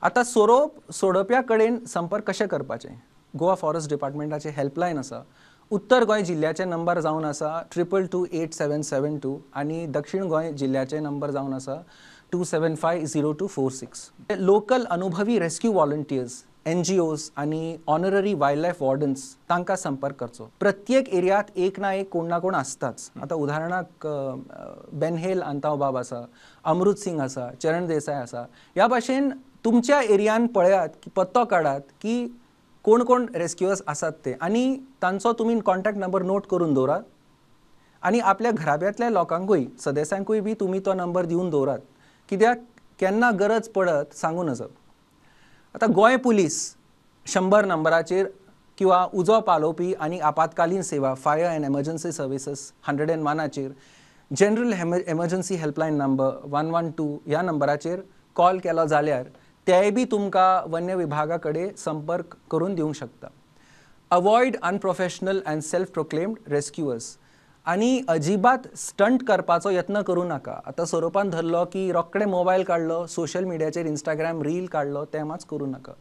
आतां सोरोप सोडोवप्या कडेन संपर्क कशें करपाचें? गोवा फॉरेस्ट डिपार्टमेंटाचे हेल्पलायन आसा. उत्तर गोंय जिल्ल्याचे नंबर जावन आसा 222 8772 आनी दक्षिण गोंय जिल्ल्याचे नंबर जावन आसा 2750246. लोकल अनुभवी रेस्क्यू वॉलंटियर्स, एनजीओज आनी ऑनररी वायल्ड लायफ वॉर्डन्स तांकां संपर्क करचो. प्रत्येक एरियात एक ना एक कोण ना कोण आसताच. आतां उदाहरणाक बेनहेल आंताव बाब आसा, अमृत सिंग आसा, चरण देसाय आसा. ह्या भाशेन तुमच्या एरियान पळयात की पत्तो काडात की कोण कोण रेस्क्युअर्स आसात ते आनी तांचो तुमी कॉन्टॅक्ट नंबर नोट करून दवरात आनी आपल्या घराब्यांतल्या लोकांकूय, सदस्यांकूय बी तुमी तो नंबर दिवन दवरात, कित्याक केन्ना गरज पडत सांगू नजो. आतां गोंय पुलीस 100 नंबराचेर किंवा उजो पालोवपी आनी आपत्कालीन सेवा फायर अँड एमर्जन्सी सर्विसीस 101आचेर, general emergency helpline number 112 ह्या नंबराचेर कॉल केलो जाल्यार तेय बी तुमकां वन्य विभागा कडेन संपर्क करून दिवंक शकता. Avoid unprofessional and self proclaimed rescuers आनी अजिबात स्टंट करपाचो यत्न करूं नाका. आतां सोरोपान धरलो की रोखडे मोबायल काडलो, सोशल मिडियाचेर इंस्टाग्राम रील काडलो, तें मात करूं नाका.